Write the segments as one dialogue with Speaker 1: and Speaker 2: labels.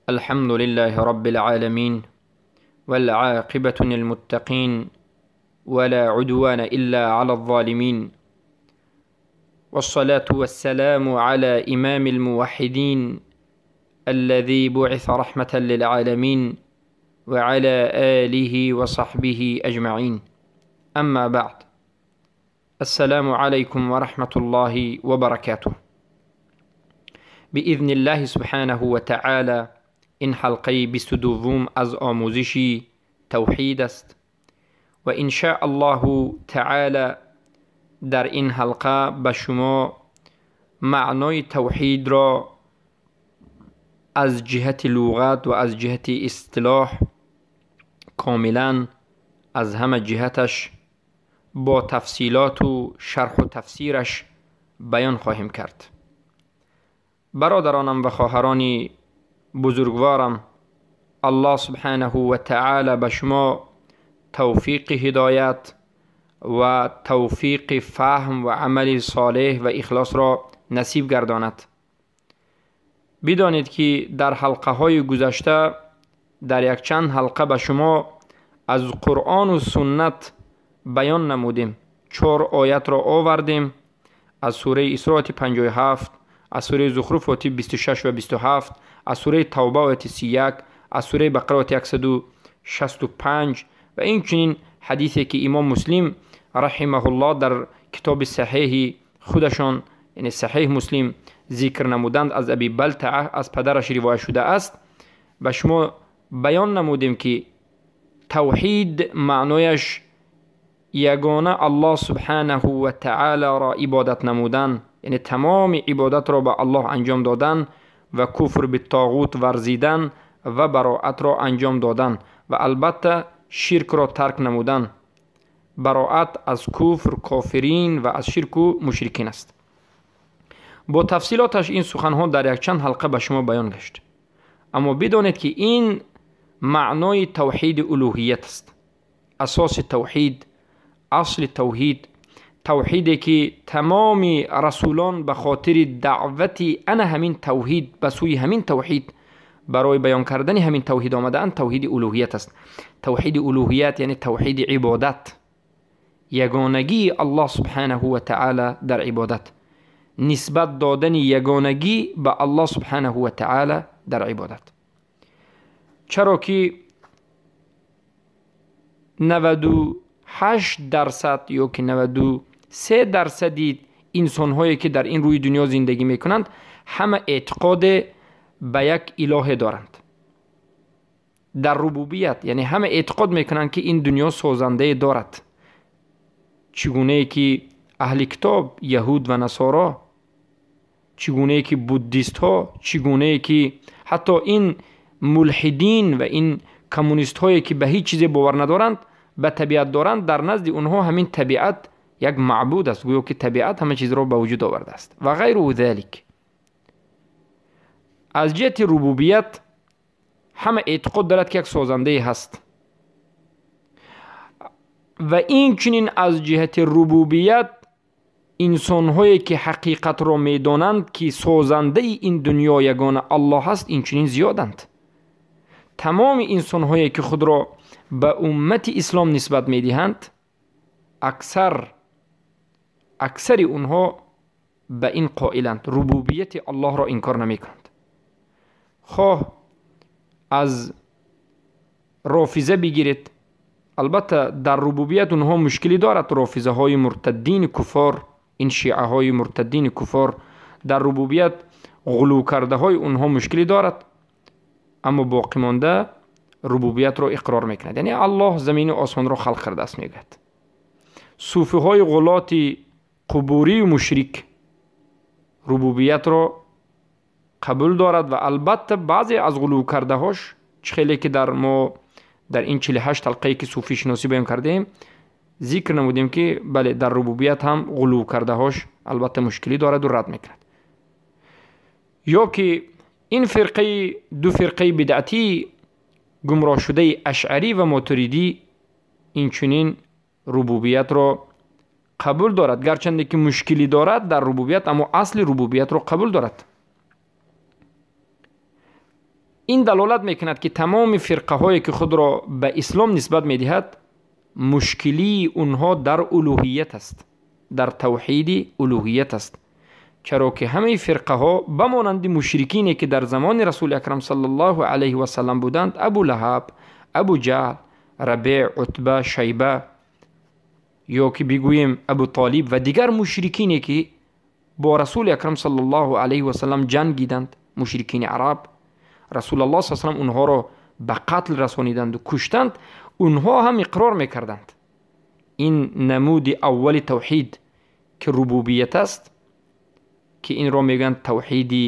Speaker 1: الحمد لله رب العالمين، والعاقبة للمتقين، ولا عدوان إلا على الظالمين، والصلاة والسلام على إمام الموحدين الذي بعث رحمة للعالمين وعلى آله وصحبه أجمعين. أما بعد، السلام عليكم ورحمة الله وبركاته. بإذن الله سبحانه وتعالى این حلقه 22 از آموزش توحید است و إن شاء الله تعالی در این حلقه به شما معنای توحید را از جهت لغت و از جهت اصطلاح کاملا از همه جهتش با تفصیلات و شرح و تفسیرش بیان خواهیم کرد. برادرانم و خواهرانی بزرگوارم، الله سبحانه و تعالی به شما توفیق هدایت و توفیق فهم و عمل صالح و اخلاص را نصیب گرداند. بدانید که در حلقه های گذشته، در یک چند حلقه به شما از قرآن و سنت بیان نمودیم. 4 آیت را آوردیم از سوره اسراء 57، از سوره زخرف آیت 26 و 27، از سوره توبه آیت 31، از سوره بقره آیت 165 و این چنین حدیثی که امام مسلم رحمه الله در کتاب صحیح خودشان، یعنی صحیح مسلم، ذکر نمودند، از ابی بلتعه از پدرش روایت شده است. به شما بیان نمودیم که توحید معنایش یگانه الله سبحانه و تعالی را عبادت نمودن، یعنی تمام عبادت را به الله انجام دادن و کفر به طاغوت ورزیدن و براعت را انجام دادن و البته شرک را ترک نمودن. براعت از کفر کافرین و از شرک و مشرکین است. با تفصیلاتش این سخنها در یک چند حلقه به شما بیان گشت. اما بدانید که این معنای توحید الوهیت است. اساس توحید، اصل توحید، توحیدی که تمام رسولان به خاطر دعوت انا همین توحید به سوی همین توحید برای بیان کردن همین توحید آمده‌اند، توحید الوهیت است. توحید الوهیت یعنی توحید عبادت، یگانگی الله سبحانه و تعالی در عبادت، نسبت دادن یگانگی به الله سبحانه و تعالی در عبادت. چرا که 98% یا که 93% انسان‌هایی که در این روی دنیا زندگی میکنند همه اعتقاد به یک اله دارند در ربوبیت، یعنی همه اعتقاد میکنند که این دنیا سازنده دارد. چگونه که اهل کتاب یهود و نصارا، چگونه که بودیست ها، چگونه که حتی این ملحدین و این کمونیست هایی که به هیچ چیز باور ندارند، به طبیعت دارند، در نزد اونها همین طبیعت یک معبود است، گویا که طبیعت همه چیز را به وجود آورده است و غیر ذلک. از جهت ربوبیت همه اعتقاد دارد که یک سازنده هست و این چنین از جهت ربوبیت انسان‌هایی که حقیقت را می‌دانند که سازنده این دنیا یگانه الله هست، این چنین زیادند. تمام انسان‌هایی که خود را به امت اسلام نسبت می‌دهند، اکثر اونها به این قائلند، ربوبیت الله را انکار نمی‌کنند. خواه از رافضه بگیرید، البته در ربوبیت اونها مشکلی دارد، رافضه های مرتدین کفار، این شیعه های مرتدین کفار در ربوبیت غلو کرده های اونها مشکلی دارد، اما باقی مانده ربوبیت را اقرار میکند، یعنی الله زمین و آسمان را خلق کرده است میگوید. صوفی های غلات قبوری و مشرک ربوبیت را قبول دارد و البته بعضی از غلو کرده هاش، خیلی که در ما در این 48 حلقه که صوفی شناسی بیان کردیم ذکر نمودیم که بله در ربوبیت هم غلو کرده هاش البته مشکلی دارد و رد میکند. یا که این فرقه، دو فرقه بدعتی گمراه شده اشعری و ماتریدی، این چنین ربوبیت را قبول دارد، گرچنده که مشکلی دارد در ربوبیت، اما اصل ربوبیت را قبول دارد. Ин далолат мекунад, ки тамоми фирқаҳое, ки худро ба ислом нисбат медиҳад, мушкилии онҳо дар улуҳият аст, дар тавҳиди улуҳият аст. Чаро ки ҳамаи фирқаҳо ба монанди мушрикине, ки дар замони Расули Акрам саллаллоҳу алайҳи васаллам буданд, Абу Лаҳаб, Абу Ҷаҳл, Рабеъ, Утба, Шайба ё ки бигӯем Абу Толиб ва дигар мушрикине, ки бо Расули Акрам саллаллоҳу алайҳи васаллам ҷангиданд, мушрикини араб, Расулаллоҳ саллаллоҳу алайҳи васаллам онҳоро ба қатл расониданду куштанд, онҳо ҳам иқрор мекарданд. Ин намуди аввали тавҳид, ки рубубият аст, ки инро мегӯянд тавҳиди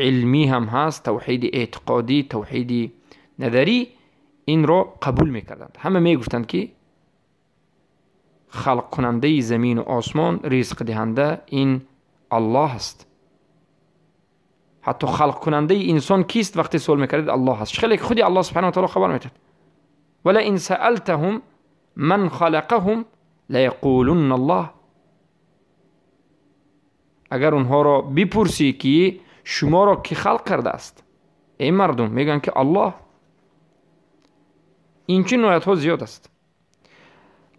Speaker 1: илмӣ ҳам ҳаст, тавҳиди эътиқодӣ, тавҳиди назарӣ, инро қабул мекарданд. Ҳама мегуфтанд, ки халқкунандаи замину осмон, ризқдиҳанда ин Аллоҳ аст. Ҳатто халқкунандаи инсон кист, вақте суол мекардед, Аллоҳ аст. Хеле худи Аллоҳ субҳанаҳу ва таъоло хабар медиҳад: валаин саалтаҳум ман халақаҳум лаяқулунна Аллоҳ. Агар онҳоро бипурсӣ, ки шуморо кӣ халқ кардааст, эй мардум, мегӯянд, ки Аллоҳ. Инчунин оятҳо зиёд аст.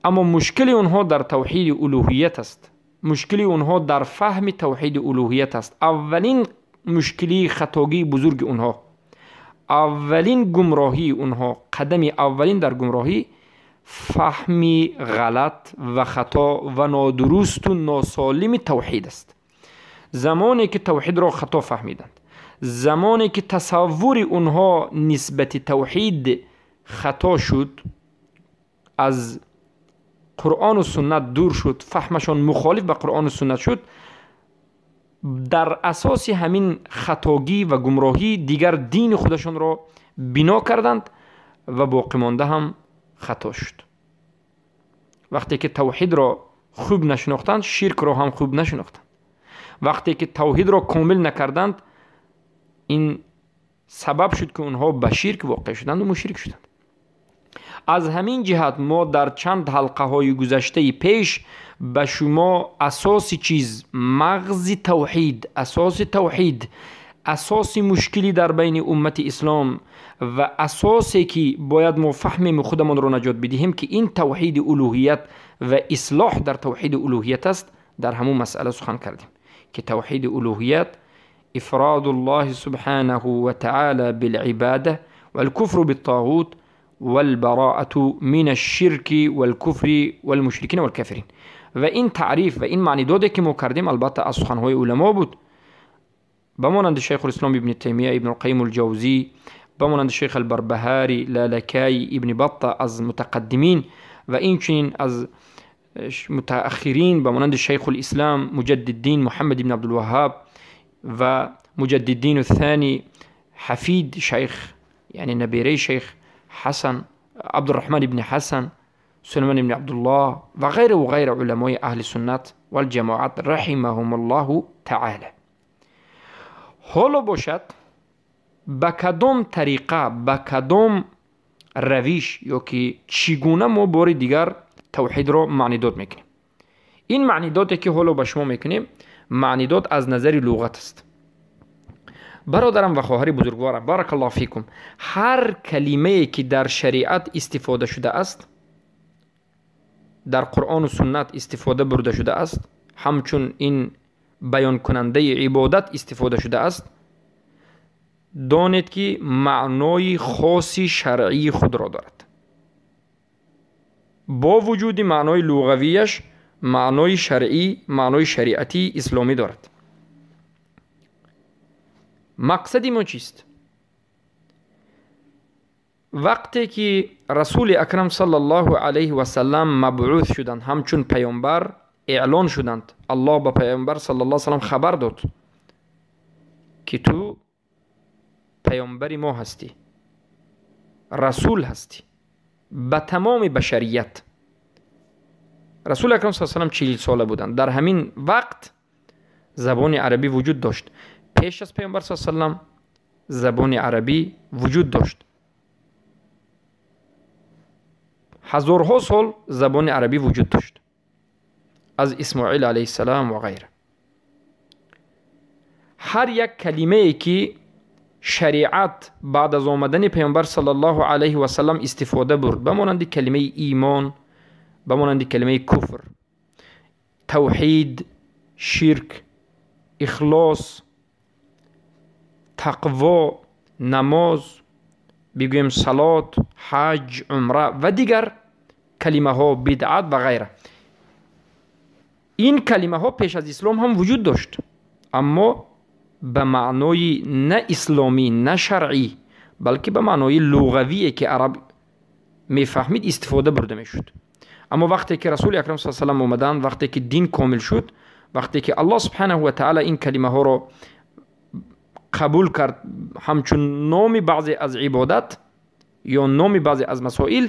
Speaker 1: Аммо мушкили онҳо дар тавҳиди улуҳият аст, мушкили онҳо дар фаҳми тавҳиди улуҳият аст. Аввалин мушкилии хатогии бузурги онҳо, аввалин гумроҳии онҳо, қадами аввалин дар гумроҳӣ фаҳми ғалат ва хато ва нодурусту носолими тавҳид аст. Замоне ки тавҳидро хато фаҳмиданд, замоне ки тасаввури онҳо нисбати тавҳид хато шуд, аз Қуръону суннат дур шуд, фаҳмашон мухолиф ба Қуръону суннат шуд, дар асоси ҳамин хатогӣ ва гумроҳӣ дигар дини худашонро бино карданд ва боқимонда ҳам хато шуд. Вақте ки тавҳидро хуб нашинохтанд, ширкро ҳам хуб нашинохтанд. Вақте ки тавҳидро комил накарданд, ин сабаб шуд, ки онҳо ба ширк воқеъ шуданду мушрик шуданд. Аз ҳамин ҷиҳат мо дар чанд ҳалқаҳои гузаштаи пеш ба шумо асоси чиз, мағзи тавҳид, асоси тавҳид, асоси мушкилӣ дар байни уммати ислом ва асосе, ки бояд мо фаҳмем худамонро наҷот бидиҳем, ки ин тавҳиди улуҳият ва ислоҳ дар тавҳиди улуҳият аст, дар ҳамун масъала сухан кардем, ки тавҳиди улуҳият ифраду Аллоҳи субҳанаҳу ва таъала билибода валкуфру биттоғут والبراءة من الشرك والكفر والمشركين والكافرين. و این تعریف و این معنی داده که ما کردیم، البته از سخنهای علما بود، به مانند شیخ الاسلام ابن تیمیه، ابن القیم الجوزی، به مانند شیخ البربهاری، لالکای، ابن بطه از متقدمین و اینچنین از متأخرین به مانند شیخ الاسلام مجدد الدین محمد بن عبدالوهاب و مجدد الدین الثانی، حفید شیخ، یعنی نبیره شیخ حسن، عبدالرحمن بن حسن، سليمان بن عبد الله و غیره و غیره علمای اهل سنت والجماعت رحمهم الله تعالی. ҳоло бошад, ба кадом тариқа, ба кадом равиш ё ки чӣ гуна мо бори дигар тавҳидро маънидод мекунем? Ин маънидоде, ки ҳоло ба шумо мекунем, маънидод аз назари луғат аст. Бародарам ва хоҳари бузургворам, баракаллоҳу фикум, ҳар калимае, ки дар шариат истифода шудааст, дар Қуръону суннат истифода бурда шудааст, ҳамчун ин баёнкунандаи ибодат истифода шудааст, донед, ки маънои хоси шаръии худро дорад. Бо вуҷуди маънои луғавияш, маънои шаръӣ, маънои шариатии исломӣ дорад. Мақсади мо чист? Вақте ки Расули Акрам саллаллоҳу алайҳи васаллам мабъус шуданд, ҳамчун паёмбар эълон шуданд, Аллоҳ ба паёмбар саллаллоҳу салам хабар дод, ки ту паёмбари мо ҳастӣ, расул ҳастӣ ба тамоми башарият. Расули Акрам саллаллоҳу салам 40 сола буданд. Дар ҳамин вақт забони арабӣ вуҷуд дошт. Пеш аз паёмбар саллаллоҳу салам забони арабӣ вуҷуд дошт. Ҳазорҳо сол забони арабӣ вуҷуд дошт, аз Исмоил алайҳиссалам ва ғайра. Ҳар як калимае, ки шариат баъд аз омадани паёмбар саллаллоҳу алайҳи васаллам истифода бурд, ба монанди калимаи имон, ба монанди калимаи куфр, тавҳид, ширк, ихлос, тақво, намоз, бигӯем салот, ҳаҷ, умра ва дигар калимаҳо, бидъат ва ғайра. Ин калимаҳо пеш аз ислом ҳам вуҷуд дошт, аммо ба маънои на исломӣ, на шаръӣ, балки ба маънои луғавие ки араб мефаҳмид истифода бурда мешуд. Аммо вақте ки расули акрам с.а.в. омаданд, вақте ки дин комил шуд, вақте ки аллоҳ субҳанаҳу ва таъала ин калимаҳоро қабул кард ҳамчун номи баъзе аз ибодат ё номи баъзе аз масоил,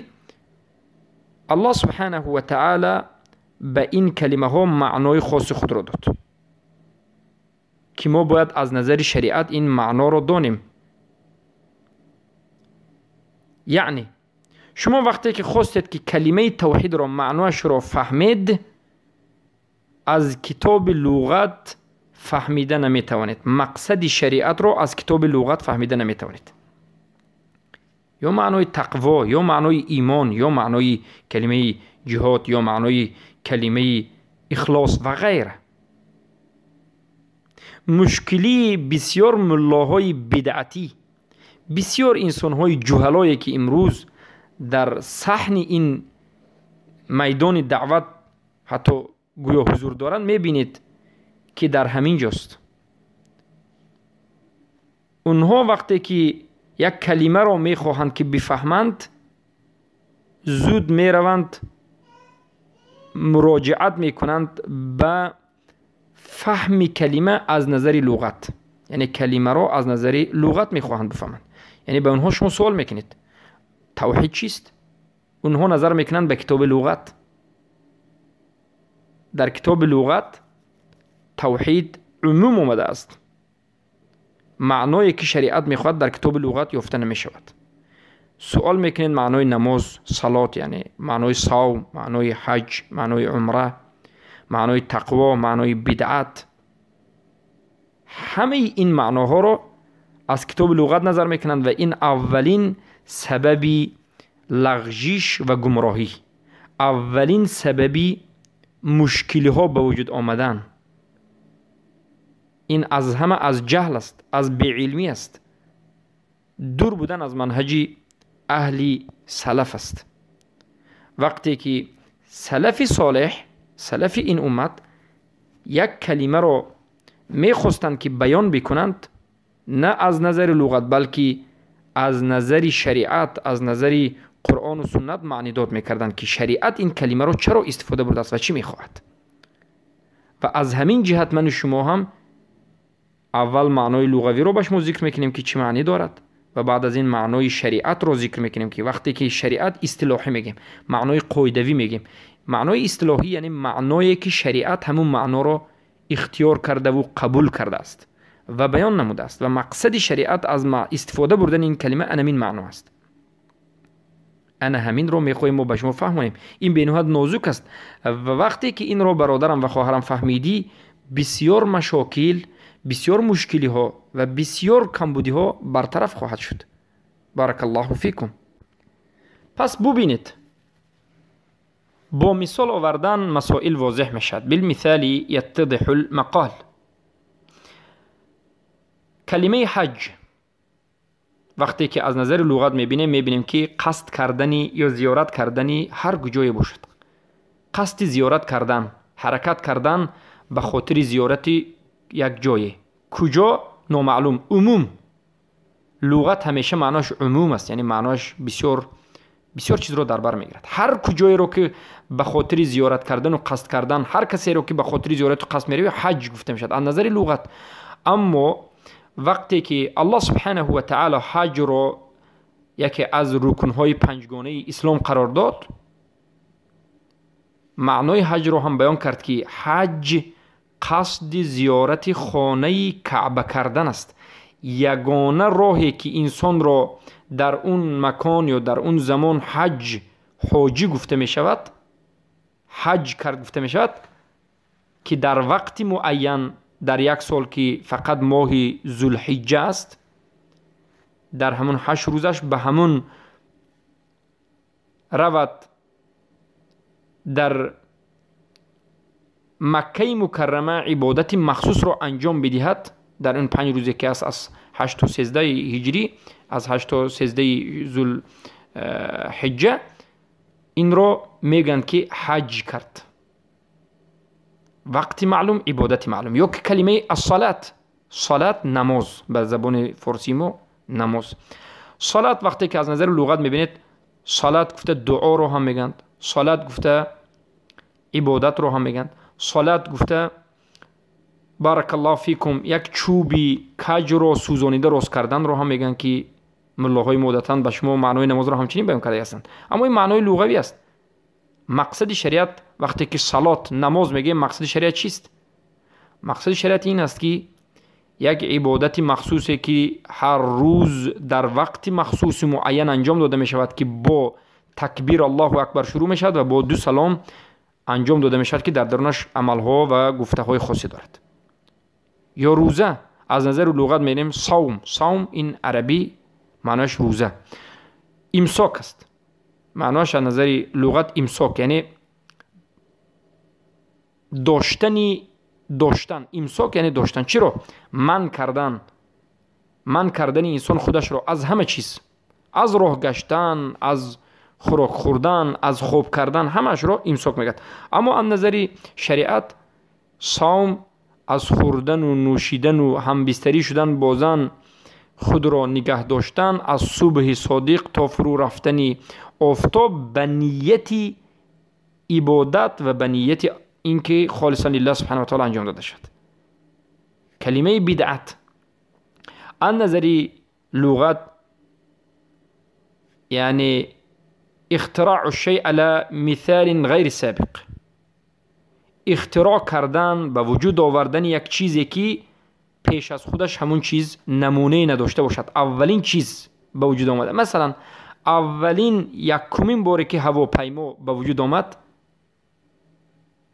Speaker 1: аллоҳ субҳанаҳу ва таъала ба ин калимаҳо маънои хоси худро дод, ки мо бояд аз назари шариат ин маъноро донем. Яъне шумо вақте ки хостед ки калимаи тавҳидро маъноашро фаҳмед, аз китоби луғат фаҳмида наметавонед. Мақсади шариатро аз китоби луғат фаҳмида наметавонед. Ё маънои тақво, ё маънои имон, ё маънои калимаи ҷиҳод, ё маънои калимаи ихлос ва ғайра. Мушкилии бисёр муллоҳои бидъатӣ, бисёр инсонҳои ҷуҳалое ки имрӯз дар саҳни ин майдони даъват ҳатто гӯё ҳузур доранд, мебинед ки дар ҳамин ҷост. Онҳо вақте ки як калимаро мехоҳанд ки бифаҳманд, зуд мераванд, муроҷиат мекунанд ба фаҳми калима аз назари луғат. Яъне калимаро аз назари луғат мехоҳанд бифаҳманд. Яъне ба онҳо шумо суол мекунед: тавҳид чист? Онҳо назар мекунанд ба китоби луғат. Дар китоби луғат тавҳид умум омадааст. Маъное ки шариат мехоҳад дар китоби луғат ёфта намешавад. Суол мекунед маънои намоз, салот, яъне маънои савм, маънои ҳаҷ, маънои умра, маънои тақво, маънои бидъат. Ҳамаи ин маъноҳоро аз китоби луғат назар мекунанд ва ин аввалин сабаби лағжиш ва гумроҳӣ, аввалин сабаби мушкилиҳо ба вуҷуд омадан. Ин аз ҳама аз ҷаҳл аст, аз беилмӣ аст, дур будан аз манҳаҷи аҳли салаф аст. Вақте ки салафи солеҳ, салафи ин уммат як калимаро мехостанд ки баён бикунанд, на аз назари луғат, балки аз назари шариат, аз назари қуръону суннат маънидод мекарданд ки шариат ин калимаро чаро истифода бурдааст ва чӣ мехоҳад. Ва аз ҳамин ҷиҳат ману шумо ҳам аввал маънои луғавиро ба шумо зикр мекунем ки чӣ маънӣ дорад, ва баъд аз ин маънои шариатро зикр мекунем ки вақте ки шариат истилоҳӣ мегем, маънои қоидавӣ мегем. Маънои истилоҳӣ яъне маъное ки шариат ҳамун маъноро ихтиёр кардаву қабул кардааст ва баён намудааст, ва мақсади шариат аз истифода бурдани ин калима анамин маъно аст. Ана ҳаминро мехоҳем мо ба шумо фаҳмонем. Ин бениҳоят нозук аст ва вақте ки инро бародарам ва хоҳарам фаҳмидӣ, бисёр машокил, бисёр мушкилиҳо ва бисёр камбудиҳо бартараф хоҳад шуд. Баракаллоҳу фикум. Пас бубинед, бо мисол овардан масоил возеҳ мешавад. Билмисали яттадиҳу лмақол. Калимаи ҳаҷ вақте ки аз назари луғат мебинем, мебинем ки қасд кардани ё зиёрат кардани ҳар куҷое бошад, қасди зиёрат кардан, ҳаракат кардан ба хотири зиёрати як ҷое, куҷо номаълум, умум. Луғат ҳамеша маъноаш умум аст, яъне маъноаш бисёр бисёр чизро дар бар мегирад. Ҳар куҷоеро ки ба хотири зиёрат кардану қасд кардан, ҳар касеро ки ба хотири зиёрату қасд меравӣ, ҳаҷ гуфта мешавад аз назари луғат. Аммо вақте ки аллоҳ субҳанаҳу ва таъало ҳаҷро яке аз рукнҳои панҷгонаи ислом қарор дод, маънои ҳаҷро ҳам баён кард ки ҳаҷ қасди зиёрати хонаи каъба кардан аст. Ягона роҳе ки инсонро дар он макон ё дар он замон ҳаҷ ҳоҷӣ гуфта мешавад, ҳаҷ кард гуфта мешавад, ки дар вақти муайян дар як сол ки фақат моҳи зулҳиҷҷа аст, дар ҳамон 8 рӯзаш ба ҳамон равад дар Маккаи Мукаррама ибодати махсусро анҷом бидиҳад дар ин 5 рӯзе ки аст аз 8 то 13 ҳиҷрӣ, аз 8 то 13 зулҳиҷҷа, инро мегӯянд ки ҳаҷ кард. Вақти маълум, ибодати маълум. Ё ки калимаи ассалат, салат намоз, ба забони форсии мо намоз. Салат вақте ки аз назари луғат мебинед, салат гуфта дуоро ҳам мегӯянд, салат гуфта ибодатро ҳам мегӯянд, салат гуфта баракаллоҳу фикум як чӯби каҷро сӯзонида рост карданро ҳам мегӯянд, ки муллоҳои мо одатан ба шумо маънои намозро ҳамчунин баён карда ҳастанд. Аммо ин маънои луғавӣ аст. Мақсади шариат вақте ки салот, намоз мегӯем, мақсади шариат чист? Мақсади шариат ин аст ки як ибодати махсусе ки ҳар рӯз дар вақти махсуси муайян анҷом дода мешавад, ки бо такбир Аллоҳу акбар шурӯъ мешавад ва бо 2 салом анҷом дода мешавад, ки дар дарунаш амалҳо ва гуфтаҳои хосе дорад. Ё рӯза аз назари луғат мегӯем савм. Савм ин арабӣ маънояш рӯза, имсок аст. Маънояш аз назари луғат имсок, яъне доштани, доштан. Имсок яъне доштан. Чиро? Ман кардан, ман кардани инсон худашро аз ҳама чиз, аз роҳ гаштан, аз хӯрок хӯрдан, аз хоб кардан, ҳамаашро имсок мегӯяд. Аммо аз назари шариат савм аз хӯрдану нӯшидану ҳамбистарӣ шудан бо зан худро нигаҳ доштан аз субҳи содиқ то фурӯ рафтани офтоб ба нияти ибодат ва ба нияти ин ки холисан лиллаҳ субҳанаҳу ва таъоло анҷом дода шавад. Калимаи бидъат аз назари луғат яъне ихтироъу шай ала митҳолин ғайри собиқ, ихтироъ кардан, ба вуҷуд овардани як чизе ки пеш аз худаш ҳамун чиз намунае надошта бошад, аввалин чиз ба вуҷуд омада. Масалан, аввалин якумин боре ки ҳавопаймо ба вуҷуд омад,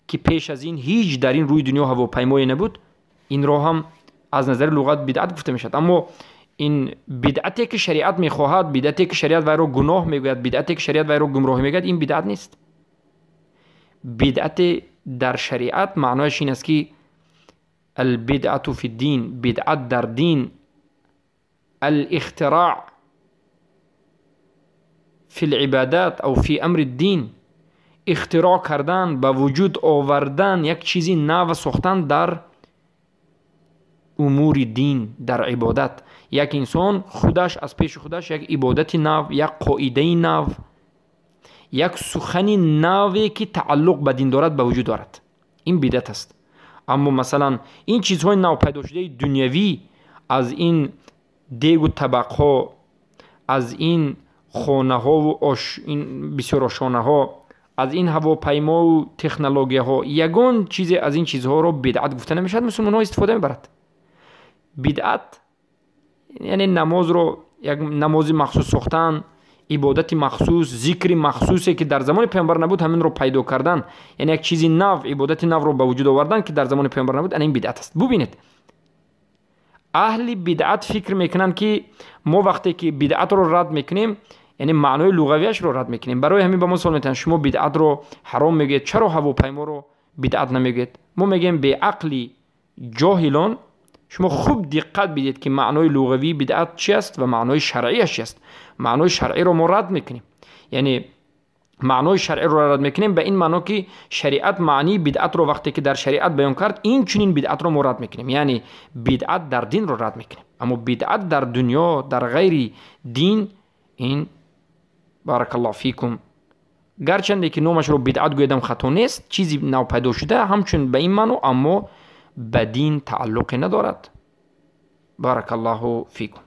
Speaker 1: ки пеш аз ин ҳеҷ дар ин рӯи дунё ҳавопаймое набуд, инро ҳам аз назари луғат бидъат гуфта мешавад. Аммо ин бидъате ки шариат мехоҳад, бидъате ки шариат вайро гуноҳ мегӯяд, бидъате ки шариат вайро гумроҳӣ мегӯяд, ин бидъат нест. Бидъате дар шариат маънояш ин аст ки албидъату фи дин, бидъат дар дин, алихтироъ фи либадат ав фи амри дин, ихтироъ кардан, ба вуҷуд овардан як чизи нав сохтан дар умури дин, дар ибодат. Як инсон худаш аз пеши худаш як ибодати нав, як қоидаи нав, як сухани наве ки тааллуқ ба дин дорад ба вуҷуд орад. Ин бидъат аст. Аммо масалан ин чизҳои нав пайдо шудаи дунявӣ аз ин дегу табақҳо, аз ин хонаҳову ин бисёрошонаҳо, аз ин ҳавопаймову технологияҳо, ягон чизе аз ин чизҳоро бидъат гуфта намешавад. Мусулмонҳо истифода мебарад. Бидъат яъне намозро, як намози махсус сохтан, ибодати махсус, зикри махсусе ки дар замони паёмбар набуд, ҳаминро пайдо кардан, яъне як чизи нав, ибодати навро ба вуҷуд овардан ки дар замони паёмбар набуд, ана ин бидъат аст. Бубинед, аҳли бидъат фикр мекунанд ки мо вақте ки бидъатро рад мекунем, яъне маънои луғавиашро рад мекунем. Барои ҳамин ба мо суол метаҳанд: шумо бидъатро ҳаром мегӯед, чаро ҳавопайморо бидъат намегӯед? Мо мегӯем беақли ҷоҳилон, шумо хуб диққат бидиҳед ки маънои луғавии бидъат чи аст ва маънои шаръиаш чи аст. Маънои шаръиро мо рад мекунем, яъне маънои шаръиро рад мекунем ба ин маъно ки шариат маънии бидъатро вақте ки дар шариат баён кард, ин чунин бидъатро мо рад мекунем, яъне бидъат дар динро рад мекунем. Аммо бидъат дар дунё, дар ғайри дин, ин баракаллоҳу фикум, гарчанде ки номашро бидъат гӯядам хато нест, чизи нав пайдо шуда ҳамчун ба ин маъно, аммо ба дин тааллуқе надорад. Баракаллоҳу фикум.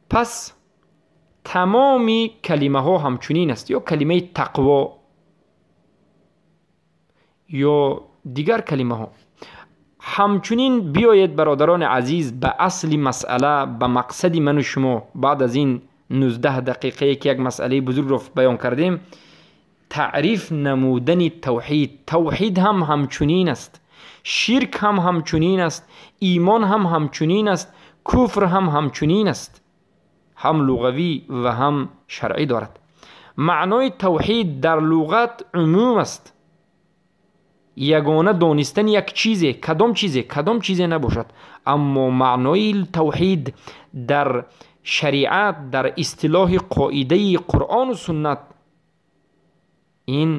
Speaker 1: Пас тамоми калимаҳо ҳамчунин аст, ё калимаи тақво ё дигар калимаҳо. Ҳамчунин биёед бародарони азиз ба асли масъала, ба мақсади ману шумо баъд аз ин 19 дақиқае ки як масъалаи бузургро баён кардем, таъриф намудани тавҳид. Тавҳид ҳам ҳамчунин аст, ширк ҳам ҳамчунин аст, имон ҳам ҳамчунин аст, Куфр ҳам ҳамчунин аст, ҳам луғавӣ ва ҳам шаръӣ дорад. Маънои тавҳид дар луғат умум аст, ягона донистани як чизе, кадом чизе, кадом чизе набошад. Аммо маънои тавҳид дар шариат, дар истилоҳи қоидаи Қуръону суннат, ин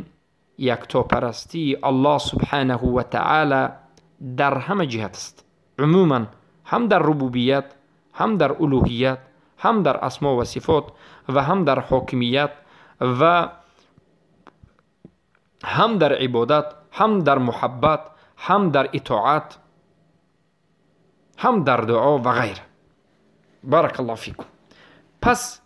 Speaker 1: яктопарастии Аллоҳ субҳанаҳу ва таъала дар ҳама ҷиҳат аст, умуман ҳам дар рубубият, ҳам дар улӯҳият, ҳам дар асмо ва сифот ва ҳам дар ҳокимият ва ҳам дар ибодат, ҳам дар муҳаббат, ҳам дар итоат, ҳам дар дуо ва ғайра. Баракаллоҳу фикум. Пас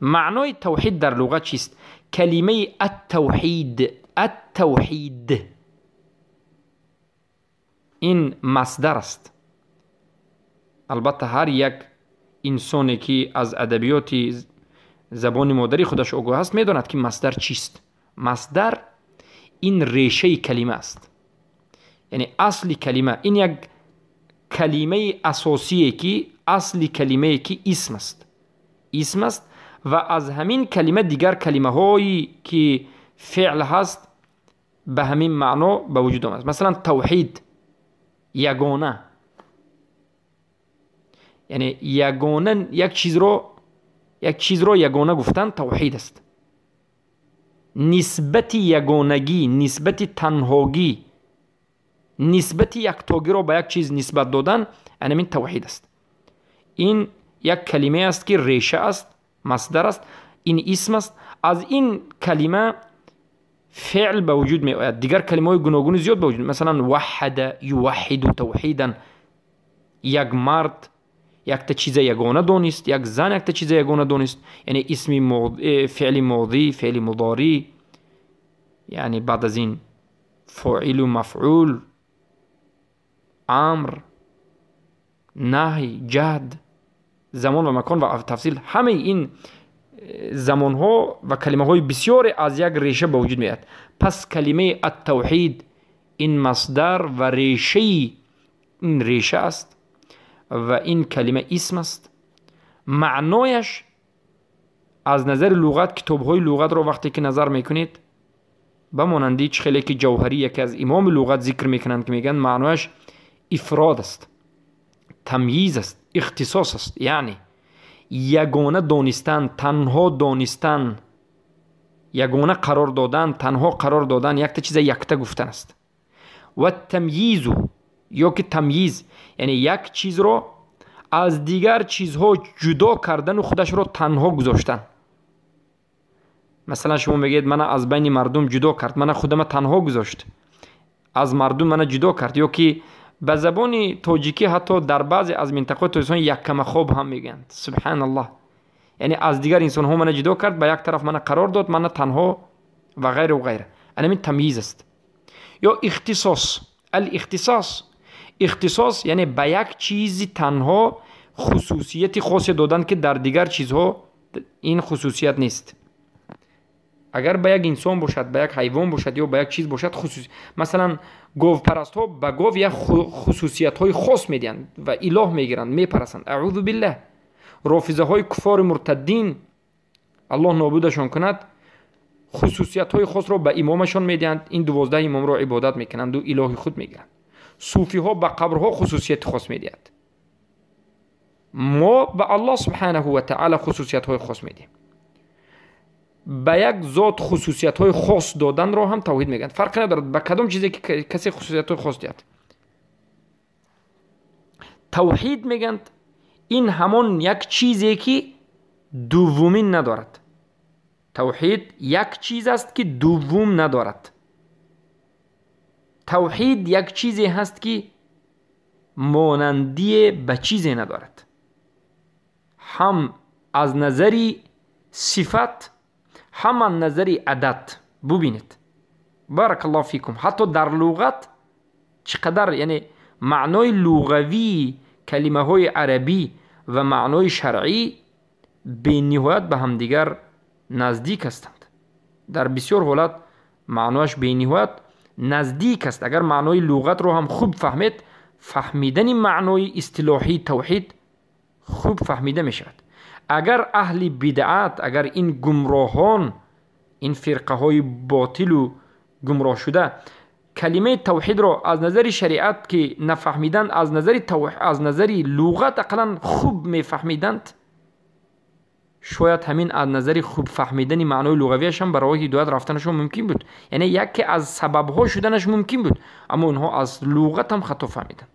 Speaker 1: маънои тавҳид дар луғат чист? Калимаи аттавҳид, аттавҳид ин масдар аст. Албатта, ҳар як инсоне ки аз адабиёти забони модари худаш огоҳ аст, медонад, ки масдар чист. Масдар ин решаи калима аст, яъне асли калима. Ин як калимаи асосие ки асли калимае ки исм аст, исм аст ва аз ҳамин калима дигар калимаҳое ки феъл ҳаст, ба ҳамин маъно ба вуҷуд омад. Масалан, тавҳид, ягона, яъне ягона як чизро, як чизро ягона гуфтан тавҳид аст. Нисбати ягонагӣ, нисбати танҳогӣ, нисбати яктогиро ба як чиз нисбат додан, анамин тавҳид аст. Ин як калимае аст, ки реша аст, масдар аст, ин исм аст. Аз ин калима феъл ба вуҷуд меояд, дигар калимаҳои гуногуни зиёд ба вуҷуд. Масалан, ваҳада юваҳиду тавҳидан, як мард якта чиза ягона донист, як зан якта чиза ягона донист, яъне исми феъли модӣ, феъли мудорӣ, яъне баъд аз ин фоилу мафъул, амр, наҳй, ҷаҳд, замон ва макон ва тафсил. Ҳамаи ин замонҳо ва калимаҳои бисёре аз як реша ба вуҷуд меояд. Пас калимаи аттавҳид ин масдар ва решаи ин реша аст ва ин калима исм аст. Маънояш аз назари луғат, китобҳои луғатро вақте ки назар мекунед, ба монанди чӣ хеле ки Ҷавҳарӣ, яке аз имоми луғат, зикр мекунанд, ки мегӯянд, маънояш ифрод аст, тамйиз аст, ихтисос аст, яъне ягона донистан, танҳо донистан, ягона қарор додан, танҳо қарор додан, якта чиза якта гуфтан аст. Ва тамйизу ё ки тамйиз, яъне як чизро аз дигар чизҳо ҷудо кардану худашро танҳо гузоштан. Масалан, шумо мегӯед: «Мана аз байни мардум ҷудо кард, мана худама танҳо гузошт, аз мардум мана ҷудо кард». Ё ки ба забони тоҷикӣ ҳатто дар баъзе аз минтақаҳои Тоҷикистон «яккамахоб» ҳам мегӯянд. Субҳаналлоҳ! Яъне аз дигар инсонҳо мана ҷудо кард, ба як тараф мана қарор дод, мана танҳо ва ғайру ғайра. Анамин тамйиз аст. Ё ихтисос, алихтисос. Ихтисос яъне ба як чизи танҳо хусусияти хосе додан, ки дар дигар чизҳо ин хусусият нест. Агар ба як инсон бошад, ба як ҳайвон бошад ё ба як чиз бошад, хусус, масалан, говпарастҳо ба гов як хусусиятҳои хос медиҳанд ва илоҳ мегиранд, мепарастанд, аъузу биллаҳ. Рофизаҳои куффори муртаддин, Аллоҳ нобудашон кунад, хусусиятҳои хосро ба имомашон медиҳанд, ин 12 имомро ибодат мекунанду илоҳи худ мегиранд. Суфиҳо ба қабрҳо хусусияти хос медиҳад. Мо ба Аллоҳ субҳанаҳу ва таъала хусусиятҳои хос медиҳем. Ба як зот хусусиятҳои хос доданро ҳам тавҳид мегӯянд. Фарқе надорад, ба кадом чизе ки касе хусусиятҳои хос диҳад, тавҳид мегӯянд. Ин ҳамон як чизе ки дуввумин надорад. Тавҳид як чиз аст, ки дуввум надорад. Тавҳид як чизе ҳаст, ки монандие ба чизе надорад, ҳам аз назари сифат, ҳам аз назари адад. Бубинед, баракаллоҳу фикум, ҳатто дар луғат чӣ қадар, яъне маънои луғавии калимаҳои арабӣ ва маънои шаръӣ бениҳоят ба ҳамдигар наздик ҳастанд. Дар бисёр ҳолат маънояш бениҳоят наздик аст. Агар маънои луғатро ҳам хуб фаҳмед, Фаҳмидани маънои истилоҳии тавҳид хуб фаҳмида мешавад. Агар аҳли бидъат, агар ин гумроҳон, ин фирқаҳои ботилу гумроҳшуда калимаи тавҳидро аз назари шариат ки нафаҳмиданд, аз назари луғат ақаллан хуб мефаҳмиданд, шояд ҳамин аз назари хуб фаҳмидани маънои луғавиаш ҳам ба роҳи ҳидоят рафтанашон мумкин буд, яъне яке аз сабабҳо шуданаш мумкин буд, аммо онҳо аз луғат ҳам хато фаҳмиданд.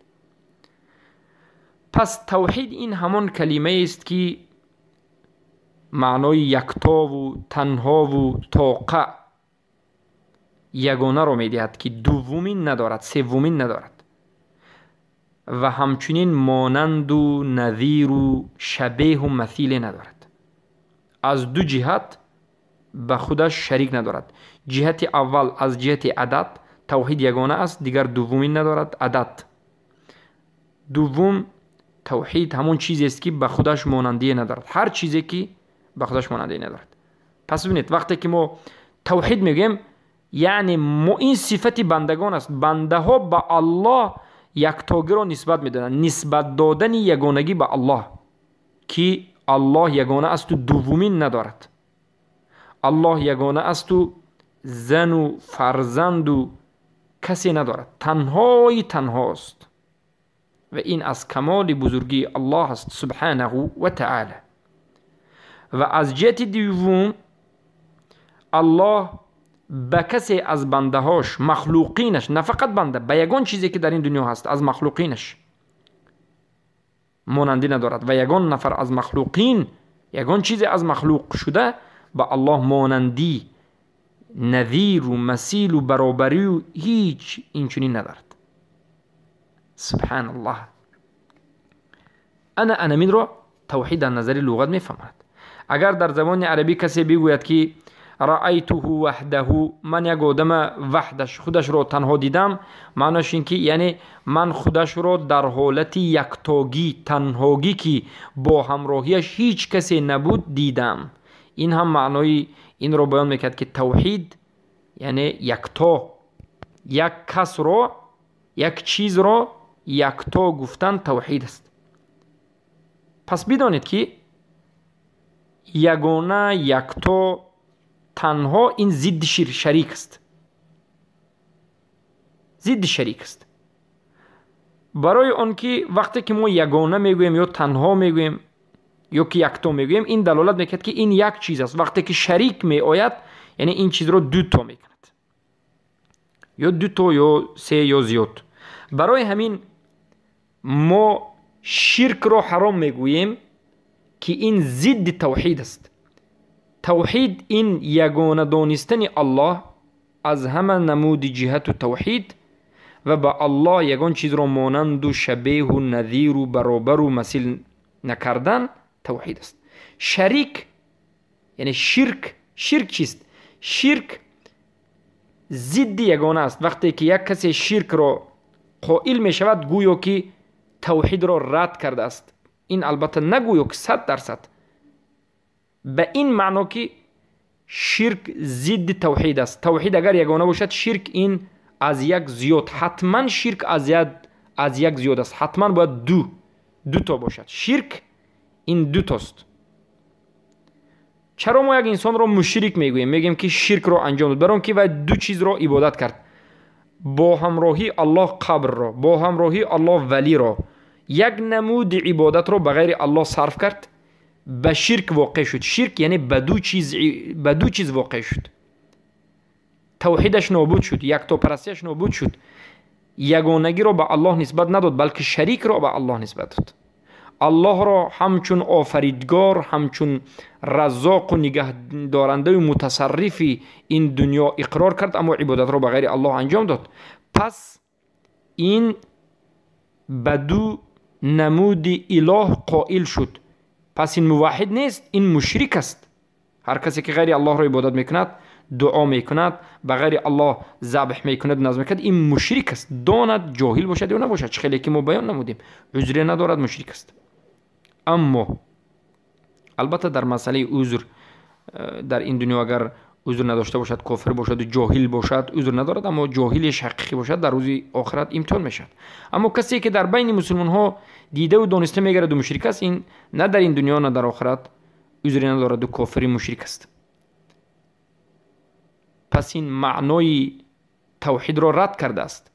Speaker 1: Пас тавҳид ин ҳамон калимаест, ки маънои яктову танҳову тоқа, ягонаро медиҳад, ки дуввумин надорад, севвумин надорад ва ҳамчунин монанду назиру шабеҳу масиле надорад. Аз ду ҷиҳат ба худаш шарик надорад. Ҷиҳати аввал аз ҷиҳати адад, тавҳид ягона аст, дигар дуввумин надорад, адад. Дуввум, тавҳид ҳамон чизест, ки ба худаш монандие надорад, ҳар чизе ки ба худаш монандие надорад. Пас бибинед, вақте ки мо тавҳид мегӯем, яъне мо ин сифати бандагон аст. Бандаҳо ба Аллоҳ яктогиро нисбат медоданд, нисбат додани ягонагӣ ба Аллоҳ, ки Аллоҳ ягона асту дуввумин надорад, Аллоҳ ягона асту зану фарзанду касе надорад, танҳои танҳост. Ва ин аз камоли бузургии Аллоҳ аст субҳанаҳу ва таъала. Ва аз ҷиҳати дуввум, Аллоҳ ба касе аз бандаҳош, махлуқинаш, на фақат банда, ба ягон чизе ки дар ин дунё ҳаст аз махлуқинаш монандӣ надорад ва ягон нафар аз махлуқин, ягон чизе аз махлуқ шуда ба Аллоҳ монандӣ, назиру масилу баробарию ҳеҷ инчунин надорад. Субҳаналлоҳ. Ана анаминро тавҳид дар назари луғат мефаҳмад. Агар дар забони арабӣ касе бигӯяд, ки раайтуҳу ваҳдаҳу, ман як одама ваҳдаш, худашро танҳо дидам, маънош ин ки яъне ман худашро дар ҳолати яктогӣ, танҳогӣ, ки бо ҳамроҳияш ҳеҷ касе набуд, дидам. Ин ҳам маънои инро баён мекард, ки тавҳид яъне якто, як касро, як чизро якто гуфтан тавҳид аст. Пас бидонед, ки ягона, якто, танҳо ин зидди шарик аст, зидди шарик аст. Барои он ки вақте ки мо ягона мегӯем ё танҳо мегӯем ё ки якто мегӯем, ин далолат мекунад, ки ин як чиз аст. Вақте ки шарик меояд, яъне ин чизро дуто мекунад, ё дуто, ё се, ё зиёд. Барои ҳамин мо ширкро ҳаром мегӯем, ки ин зидди тавҳид аст. Тавҳид ин ягона донистани Аллоҳ аз ҳама намуди ҷиҳату тавҳид ва ба Аллоҳ ягон чизро монанду шабеҳу назиру баробару масил накардан тавҳид аст. Шарик яъне ширк. Ширк чист? Ширк зидди ягона аст. Вақте ки як касе ширкро қоил мешавад, гӯё ки тавҳидро рад кардааст. Ин албатта нагӯё ки 100%, ба ин маъно ки ширк зидди тавҳид аст. Тавҳид агар ягона бошад, ширк ин аз як зиёд, ҳатман ширк аз як зиёд аст, ҳатман бояд дуто бошад. Ширк ин дутост. Чаро мо як инсонро мушрик мегӯем? Мегӯем, ки ширкро анҷом дод, барои он ки вай ду чизро ибодат кард: бо ҳамроҳии Аллоҳ қабрро, бо ҳамроҳии Аллоҳ валиро. Як намуди ибодатро ба ғайри Аллоҳ сарф кард, ба ширк воқеъ шуд. Ширк яъне ба ду чиз воқеъ шуд, тавҳидаш нобуд шуд, яктопарастиаш нобуд шуд, ягонагиро ба Аллоҳ нисбат надод, балки шарикро ба Аллоҳ нисбат дод. Аллоҳро ҳамчун офаридгор, ҳамчун раззоқу нигаҳдорандаю мутасаррифи ин дунё иқрор кард, аммо ибодатро ба ғайри Аллоҳ анҷом дод. Пас ин ба ду намуди илоҳ қоил шуд. Пас ин муваҳҳид нест, ин мушрик аст. Ҳар касе ки ғайри Аллоҳро ибодат мекунад, дуо мекунад, ба ғайри Аллоҳ забҳ мекунад, назр мекунад, ин мушрик аст. Донад, ҷоҳил бошад ё набошад, чӣ хеле ки мо баён намудем, узре надорад, мушрик аст. Аммо албатта дар масъалаи узр дар ин дунё агар узр надошта бошад, кофир бошад, ҷоҳил бошад, узр надорад, аммо ҷоҳилиш ҳақиқӣ бошад, дар рӯзи охират имтиҳон мешавад. Аммо касе ки дар байни мусулмонҳо дидаву дониста мегараду мушрик аст, ин на дар ин дунё, на дар охират узре надораду кофири мушрик аст. Пас ин маънои тавҳидро рад кардааст.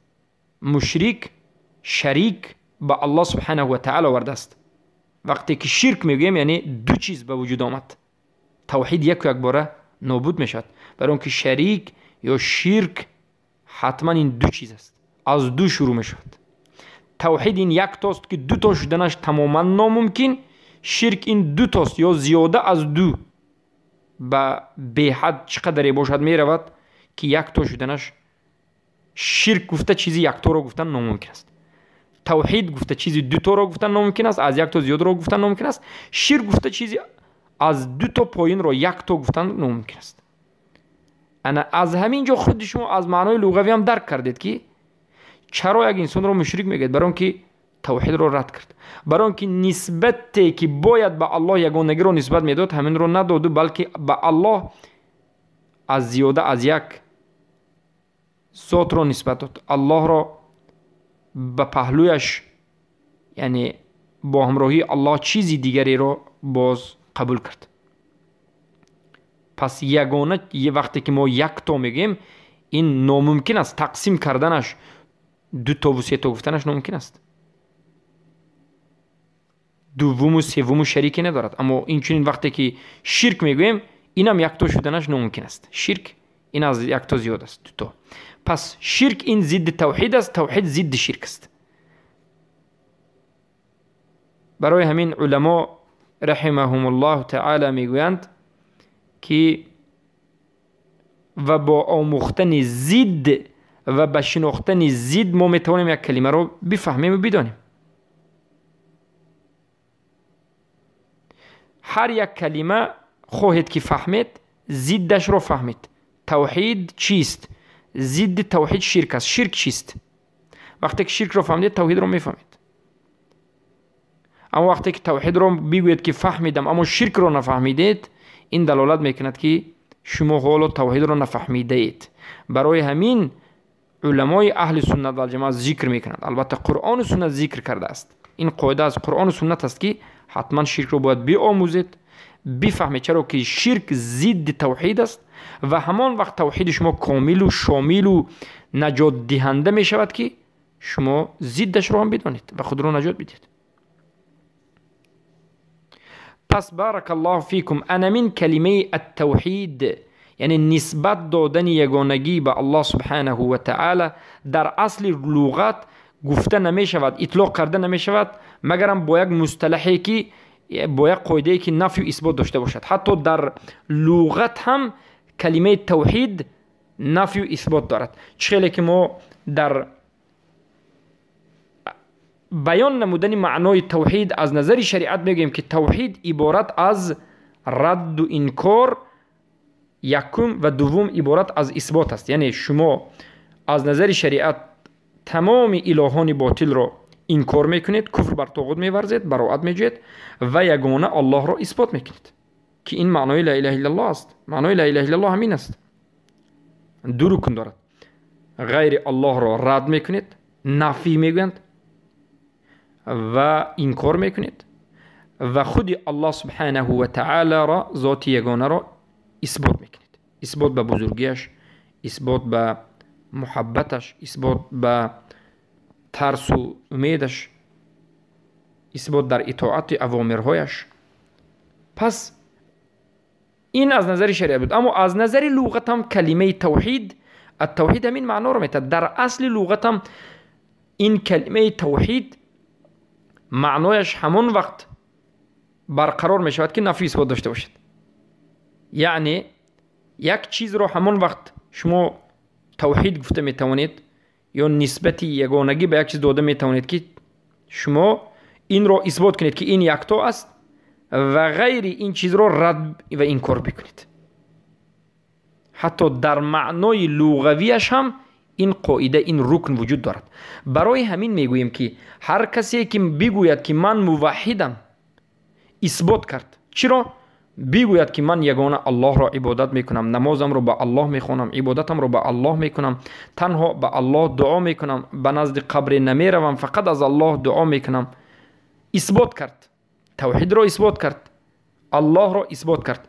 Speaker 1: Мушрик шарик ба Аллоҳ субҳанаҳу ва таъала овардааст. Вақте ки ширк мегӯем, яъне ду чиз ба вуҷуд омад. Тавҳид яку якбора нобуд мешавад. Барои он ки шарик ё ширк ҳатман ин ду чиз аст, аз ду шурӯъ мешавад. Тавҳид ин яктост ки дуто шуданаш тамоман номумкин. Ширк ин дутост ё зиёда аз ду, ба беҳад чӣ қадаре бошад меравад ки якто шуданаш, ширк гуфта чизи якторо гуфтан номумкин аст. Тавҳид гуфта чизи дуторо гуфтан номумкин аст, аз якто зиёдро гуфтан номумкин аст. Ширк гуфта чизи аз дуто поинро якто гуфтан номумкин аст. Ана аз ҳамин ҷо худи шумо аз маънои луғавӣ ҳам дарк кардед ки чаро як инсонро мушрик мегӯяд. Барои он ки тавҳидро рад кард, барои он ки нисбате ки бояд ба Аллоҳ ягонагиро нисбат медод, ҳаминро надоду, балки ба Аллоҳ аз зиёда аз як зотро нисбат дод. Аллоҳро ба паҳлӯяш, яъне бо ҳамроҳии Аллоҳ чизи дигареро боз қабул кард. Пас ягона вақте ки мо якто мегӯем, ин номумкин аст. Тақсим карданаш дутову сето гуфтанаш номумкин аст. Дуввуму севвуму шарике надорад. Аммо инчунин вақте ки ширк мегӯем, инам якто шуданаш номумкин аст. Ширк ин аз якто зиёд аст, дуто. Пас ширк ин зидди тавҳид аст, тавҳид зидди ширк аст. Барои ҳамин уламо раҳимаҳумуллоҳу таъала мегӯянд ки ва бо омӯхтани зидд ва ба шинохтани зидд мо метавонем як калимаро бифаҳмему бидонем. Ҳар як калима хоҳед ки фаҳмед, зиддашро фаҳмед. Тавҳид чист? Зидди тавҳид ширк аст. Ширк чист? Вақте ки ширкро фаҳмидед, тавҳидро мефаҳмед. Аммо вақте ки тавҳидро бигӯед ки фаҳмидам, аммо ширкро нафаҳмидед, ин далолат мекунад ки шумо ҳоло тавҳидро нафаҳмидаед. Барои ҳамин уламои аҳли суннат валҷамоат зикр мекунанд. Албатта Қуръону суннат зикр кардааст. Ин қоида аз Қуръону суннат аст ки ҳатман ширкро бояд биомӯзед, бифаҳмед, чаро ки ширк зидди тавҳид аст ва ҳамон вақт тавҳиди шумо комилу шомилу наҷотдиҳанда мешавад ки шумо зиддашро ҳам бидонед ва худро наҷот бидиҳед. Пас баракаллоҳу фикум, анамин калимаи аттавҳид, яъне нисбат додани ягонагӣ ба Аллоҳ субҳанаҳу ва таъала, дар асли луғат гуфта намешавад, итлоқ карда намешавад, магарам бо як мусталаҳе ки бо як қоидае ки нафю исбот дошта бошад. Ҳатто дар луғат ҳам калимаи тавҳид нафю исбот дорад. Чӣ хеле ки мо дар баён намудани маънои тавҳид аз назари шариат мегӯем ки тавҳид иборат аз радду инкор якум ва дуввум иборат аз исбот аст. Яъне шумо аз назари шариат тамоми илоҳони ботилро инкор мекунед, куфр бар тоғут меварзед, бароат меҷӯед ва ягона Аллоҳро исбот мекунед ки ин маънои ла илаҳа иллаллоҳ аст. Маънои ла илаҳа иллаллоҳ ҳамин аст. Ду рукн дорад. Ғайри Аллоҳро рад мекунед, нафӣ мегӯянд ва инкор мекунед ва худи Аллоҳ субҳанаҳу ва таъаларо, зоти ягонаро исбот мекунед. Исбот ба бузургиаш, исбот ба муҳаббаташ, исбот ба тарсу умедаш, исбот дар итоати авомирҳояш. Пас ин аз назари шариат буд. Аммо аз назари луғат ҳам калимаи тавҳид, аттавҳид ҳамин маъноро метаҳад. Дар асли луғат ҳам ин калимаи тавҳид маънояш ҳамон вақт барқарор мешавад ки нафю исбот дошта бошад. Яъне як чизро ҳамон вақт шумо тавҳид гуфта метавонед ё нисбати ягонагӣ ба як чиз дода метавонед ки шумо инро исбот кунед ки ин якто аст ва ғайри ин чизро рад ва инкор бикунед. Ҳатто дар маънои луғавиаш ҳам ин қоида, ин рукн вуҷуд дорад. Барои ҳамин мегӯем ки ҳар касе ки бигӯяд ки ман муваҳҳидам, исбот кард. Чиро? Бигӯяд, ки ман ягона Аллоҳро ибодат мекунам, намозамро ба Аллоҳ мехонам, ибодатамро ба Аллоҳ мекунам, танҳо ба Аллоҳ дуо мекунам, ба назди қабре намеравам, фақат аз Аллоҳ дуо мекунам. Исбот кард, тавҳидро исбот кард, Аллоҳро исбот кард,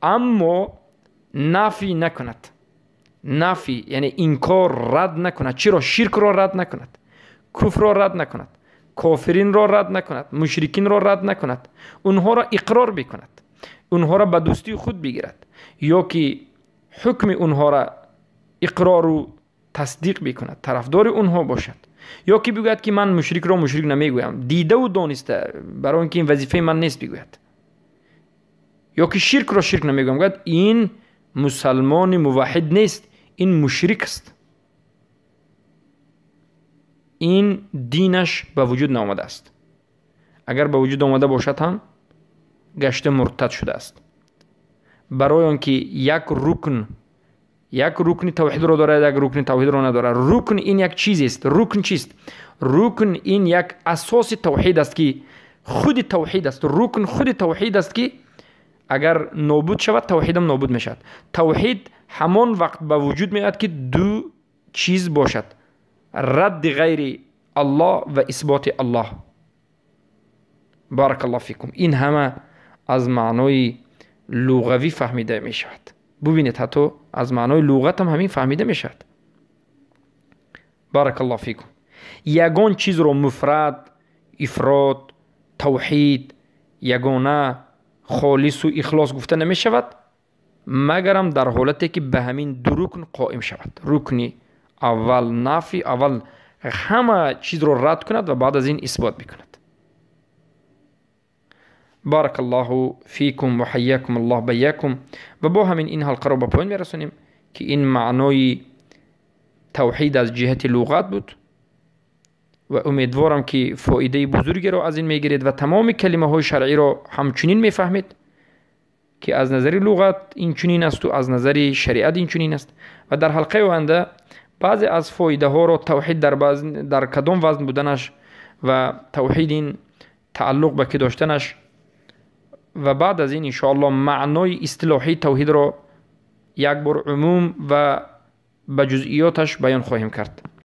Speaker 1: аммо нафӣ накунад. Нафӣ яъне инкор, рад накунад. Чиро? Ширкро рад накунад, куфрро рад накунад, кофиринро рад накунад, мушрикинро рад накунад, онҳоро иқрор бикунад, онҳоро ба дӯстии худ бигирад ё ки ҳукми онҳоро иқрору тасдиқ бикунад, тарафдори онҳо бошад, ё ки бигӯяд, ки ман мушрикро мушрик намегӯям, дидаву дониста, барои он ки ин вазифаи ман нест бигӯяд, ё ки ширкро ширк намегӯям, гӯяд ин мусалмони муваҳҳид нест, ин мушрик аст, ин динаш ба вуҷуд наомадааст. Агар ба вуҷуд омада бошад ҳам гашта муртад шудааст. Барои он ки як рукн, як рукни тавҳидро дорад, як рукни тавҳидро надорад. Рукн ин як чизест. Рукн чист? Рукн ин як асоси тавҳид аст, ки худи тавҳид аст. Рукн худи тавҳид аст, ки агар нобуд шавад, тавҳидам нобуд мешавад. Тавҳид ҳамон вақт ба вуҷуд меояд, ки ду чиз бошад: радди ғайри Аллоҳ ва исботи Аллоҳ. Баракаллоҳ фикум. Ин ҳама аз маънои луғавӣ фаҳмида мешавад. Бубинед, ҳатто аз маънои луғатам ҳамин фаҳмида мешавад. Баракаллоҳ фикум. Ягон чизро муфрад, ифрод, тавҳид, ягона, холису ихлос гуфта намешавад, магарам дар ҳолате ки ба ҳамин ду рукн қоим шавад. Рукни аввал нафи, аввал ҳама чизро рад кунад ва баъд аз ин исбот бикунад. Баракаллоҳу фикум ва ҳайякум Аллоҳ байякум. Ва бо ҳамин ин ҳалқаро ба поён мерасонем, ки ин маънои тавҳид аз ҷиҳати луғат буд ва умедворам, ки фоидаи бузургеро аз ин мегиред ва тамоми калимаҳои шаръиро ҳамчунин мефаҳмед, ки аз назари луғат инчунин асту аз назари шариат инчунин аст. Ва дар ҳалқаи оянда баъзе аз фоидаҳоро тавҳид дар кадом вазн буданаш ва тавҳид ин тааллуқ ба ки доштанаш ва баъд аз ин иншоаллоҳ маънои истилоҳии тавҳидро як бор умум ва ба ҷузъиёташ баён хоҳем кард.